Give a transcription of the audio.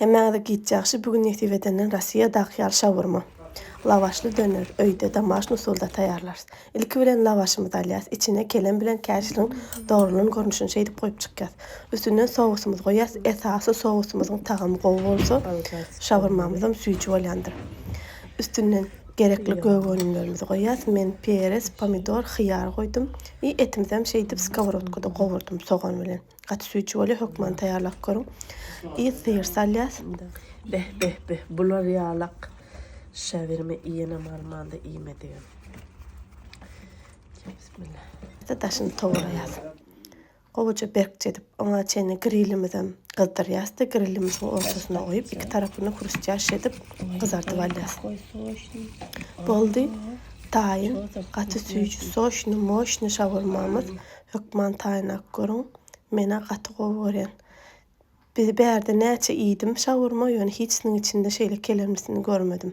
Hemmäňize giç ýagşy bu gün nesip edenden Rossiýadaky ýaly şawurma. Lawaşly döner öýde domaşny usulda taýýarlarys. Ilki bilen lawaşymyzy alýas içine kelem bilen käşiriň dogralan görnüşini şeýdip goýup çykýas. Üstünden sousymyzy goýýas esasy sousymyzyň tagamy gowy bolsa şawurmamyzam süýji bolýandyr. Üstünden gerekli gök önümlerimizi goýýas men peres, pomidor, hyýar goýdum i etimizem şeýdip skoworotkada gowurdym sogan bilen. Gaty süýji bolýar hökman taýýarlap görüň. I syr salýas. Beh beh beh bular ýalak şawirme iýenem galmandy iýmedigem. Bismillah. Daşyny towlaýas. Gowuja berkje edip oňa çenli grilimizem gyzdyrýas-da grilimiziň ortasyna goýup iki tarapyny hrustýaş edip gyzardyp alýas. Boldy. Taýyn. Gaty süýji soçny moşny şawurmamyz. Hökman taýynlap görüň. Menä gaty gowy görýän. Biz bärde näçe iýdim şawurma ýöne hiçsiniň içinde şeýle kelemlisini görmedim.